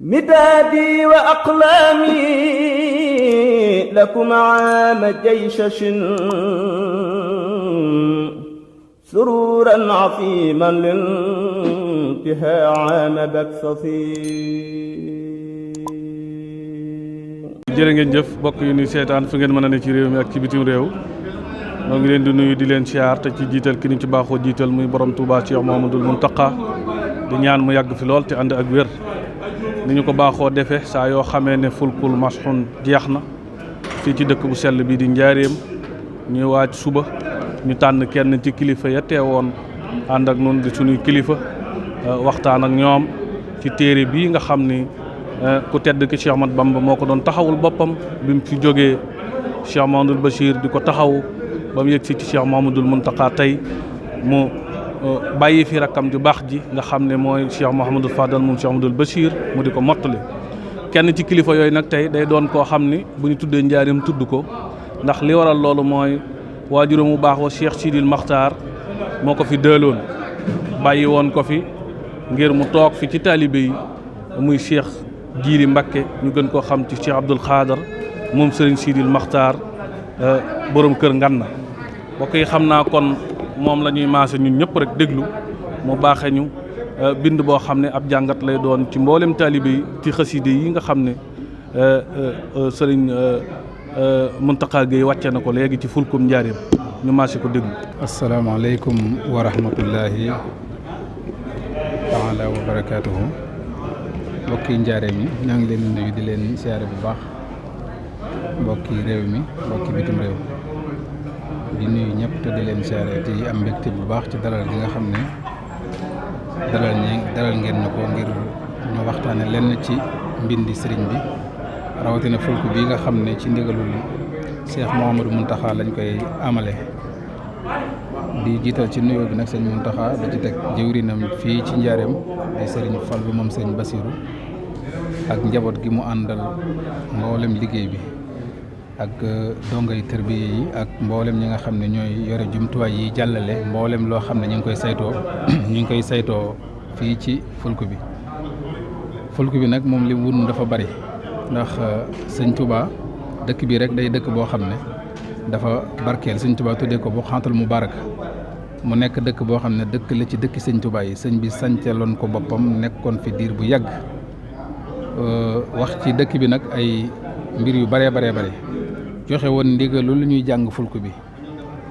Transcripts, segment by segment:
مدادي وأقلامي لكم عام جيشش سرورا عظيما لانتهاء عام بكسفي. jërë ngeen jëf bokk yu ni seetaan fu ngeen mën a ne ci réew mi ak ci bitim réew noo ngi leen di nuyu di leen siyaar te ci jiital ki ñu ci baaxoo jiital muy borom Touba Cheikh Mouhamadoul Mountakha di ñaan mu yàgg fi lool te ànd ak wér ni ñu ko baaxoo defee saa yoo xamee ne fulkul mashxun jeex na fii ci dëkk bu sell bi di njaareem ñuy waaj suba ñu tànn kenn ci kilifa ya teewoon ànd ak noonu di suñuy kilifa waxtaan ak ñoom ci téere bii nga xam ni ku tedd ki Cheikh Ahmad Bamba moo ko doon taxawul boppam bi mu fi jógee Cheikh Mouhamadoul Bachir di ko taxaw ba mu yëg si ci Cheikh Mouhamadoul Mountakha tey mu bàyyi fi rakkam ju baax ji nga xam ne mooy Cheikh Mouhamadou Fadal moom Cheikh Mouhamadoul Bachir mu di ko mottali kenn ci kilifa yooyu nag tey day doon koo xam ni bu ñu tuddee njaarim tudd ko ndax li waral loolu mooy waajuram mu baax wa Cheikh Sidil Makhtar moo ko fi dëloon bàyyi woon ko fi ngir mu toog fi ci taalibe yi muy Cheikh Jiili Mbakke ñu gën koo xam ci Cheikh Abdoul Khadar moom Serigne Sidil Makhtar borom kër Nganna mbokk yi xam naa kon moom la ñuy maase ñun ñëpp rek déglu mu baaxee ñu bind boo xam ne ab jàngat lay doon ci mboolem taalibe yi ci xaside yi nga xam ne Serigne Mountakha Gueye wàcce na ko léegi ci fulkum njaareem ñu maase ko déglu. asalaamaaleykum wa rahmatullahi taala wa barakaatuhu. mbokki njaareem yi ñoo ngi leen di nuyu di leen siyaare bu baax mbokki réew mi mbokki bitim réew di nuyu ñëpp te di leen siyaare te am mbégte bu baax ci dalal gi nga xam ne dalal ngeen na ko ngir ñu waxtaane lenn ci mbindi sëriñ bi rawatina fulku bi nga xam ne ci ndigalul Cheikh Mouhamadoul Mountakha lañ koy amale di jiital ci nuyoo bi nag sëñ Mountakha da ci teg jëwrinam fii ci njaareem di sëriñ Fallu moom sëñ Basiru ak njaboot gi mu àndal mboolem liggéey bi ak dongay tërbiye yi ak mboolem ñi nga xam ne ñooy yore jumtuwaay yi jàllale mboolem loo xam ne ñu ngi koy saytoo fii ci fulku bi nag moom li wun dafa bari ndax sëñ Touba dëkk bi rek day dëkk boo xam ne dafa barkeel sëñ Touba tuddee ko bu xantul mubarak mu nekk dëkk boo xam ne dëkk la ci dëkki sëñ Touba yi sëñ bi sanceloon ko boppam nekkoon fi diir bu yàgg wax ci dëkk bi nag ay mbir yu bare joxe woon ndigalu lu ñuy jàng fulku bi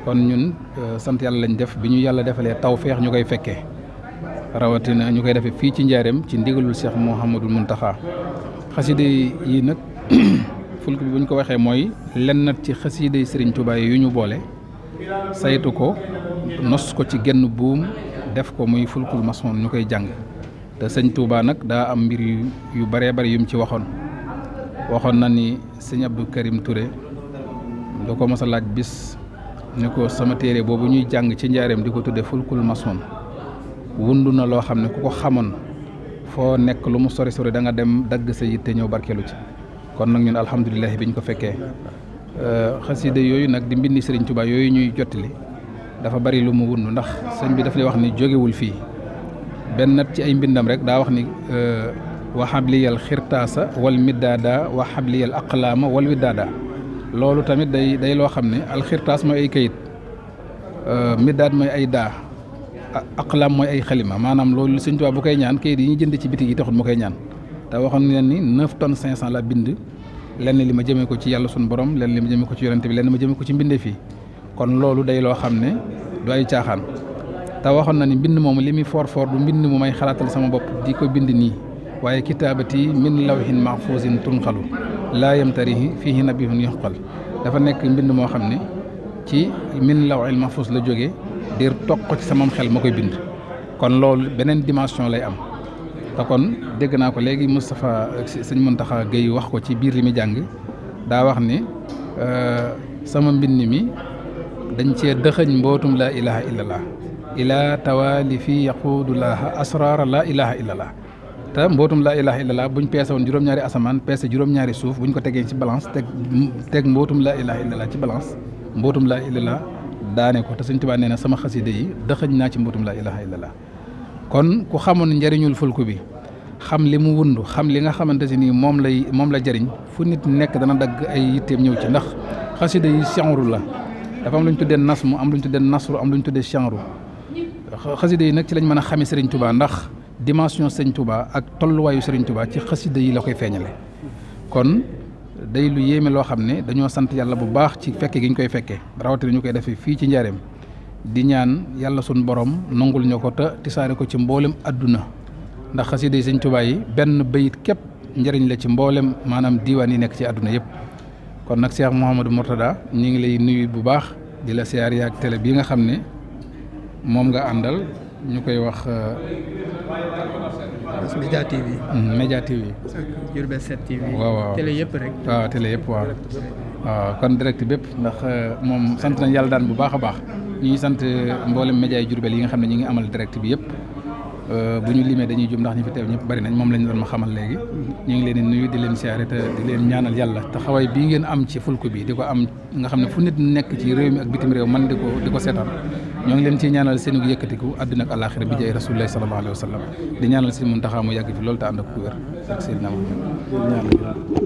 kon ñun sant yàlla lañ def bi ñu yàlla defalee tawfeex ñu koy fekkee rawatina ñu koy defee fii ci njaareem ci ndigalul Cheikh Mouhamadoul Mountakha xaside yi nag fulku bi bu ñu ko waxee mooy lennat ci xaside yi Serigne Touba yu ñu boole saytu ko nos ko ci genn buum def ko muy fulkul masoon ñu koy jàng te sëñ Touba nag daa am mbir yu baree bari yum ci waxoon na ni sëñ Abdou Karim Touré da ko mos a laaj bis ni ko sama téere boobu ñuy jàng ci njaareem di ko tudde fulkul masoon wundu na loo xam ne ku ko xamoon foo nekk lu mu sori da nga dem dagg sa yitte ñëw barkeelu ci kon nag ñun alhamdulilah bi ñu ko fekkee xasida yooyu nag di mbindi Serigne Touba yooyu ñuy jottali dafa bari lu mu wundu ndax sëñ bi daf lay wax ni jógewul fii benn nat ci ay mbindam rek daa wax ni wa habliyal xirtaasa wal middaada wa habliyal aqlaama wal widdaada loolu tamit day loo xam ne alxirtaas mooy ay kayit middaad mooy ay daa aqlaam mooy ay xalima maanaam loolu Sëñ Tuubaa bu koy ñaan kayit yi ñu jënd ci bitig yi taxul mu koy ñaan te waxoon ngeen ni 9 tonnes 500 la bind lenn li ma jëmee ko ci yàlla suñu borom lenn li ma jëmee ko ci yonente bi lenn ma jëmee ko ci mbinde fii kon loolu day loo xam ne du ay caaxaan te waxoon na ni mbind moomu li muy foor du mbind mu may xalaatal sama bopp di ko bind nii waaye kitaabati min lawhin mahfuusin tunqalu laa yamtarihi fiihi nabihun yuxqal dafa nekk mbind moo xam ne ci min lawhil mahfuus la jógee dir toq ci samam xel ma koy bind kon loolu beneen dimension lay am te kon dégg naa ko léegi Moustapha sëñ Mountakha Gueye wax ko ci biir li muy jàng daa wax ne sama mbind mi dañ cee dëxëñ mbootum laa ilaha illallah ilaa tawaali fi yaquudulaaha asraara laa ilaha illallah te mbootum laa ilaha illallah buñ peese woon juróom-ñaari asamaan peese juróom-ñaari suuf buñ ko tegee ci balance teg mbootum laa ilaha illallah ci balance mbootum laa illallah daane ko te Sëñ Tuubaa nee na sama xaside yi dëxëñ naa ci mbootum laa ilaha illallah kon ku xamoon njariñul fulku bi xam li mu wundu xam li nga xamante si nii moom la jëriñ fu nit nekk dana dagg ay yitteem ñëw ci ndax xasida yi chanru la dafa am lu ñu tuddee nasmu am lu ñu tuddee nasru am lu ñu tuddee chanru xasida yi nag ci lañ mën a xamee Serigne Touba ndax dimension Serigne Touba ak tolluwaayu Serigne Touba ci xasida yi la koy feeñale kon day lu yéeme loo xam ne dañoo sant yàlla bu baax ci fekke gi ñu koy fekkee rawatina ñu koy defee fii ci njaareem di ñaan yàlla sun borom nangul ñu ko te tisaare ko ci mboolem adduna ndax xasida yi Serigne Touba yi benn bayit képp njëriñ la ci mboolem maanaam diiwaan yi nekk ci adduna yëpp kon nag Cheikh Mouhamadou Mourtada ñu ngi lay nuyu bu baax di la siyaar yaak télé bii nga xam ne moom nga àndal ñu koy wax Média TV. Média TV. Diourbel 7 TV. waaw télé yëpp rek. waaw télé yëpp waaw kon direct bépp ndax moom sant nañ yàlla daan bu baax a baax ñu ngi sant mboolem média yi Diourbel yi nga xam ne ñu ngi amal direct bi yëpp bu ñu limee dañuy jum ndax ñu fi teew ñëpp bari nañ moom lañ doon ma xamal léegi ñu ngi leen di nuyu di leen siyaare te di leen ñaanal yàlla te xawaay bii ngeen am ci fulku bi di ko am nga xam ne fu nit nekk ci réew mi ak bitim réew man di ko seetaan ñoo ngi leen ciy ñaanal seen yëkkatiku àdduna ak àllaaxira bi jaay Rasulullah sallallahu alayhi wa sallam di ñaanal si Muntaxa mu yàgg fi loolu te ànd ak ku wér ak Seydina Muhammad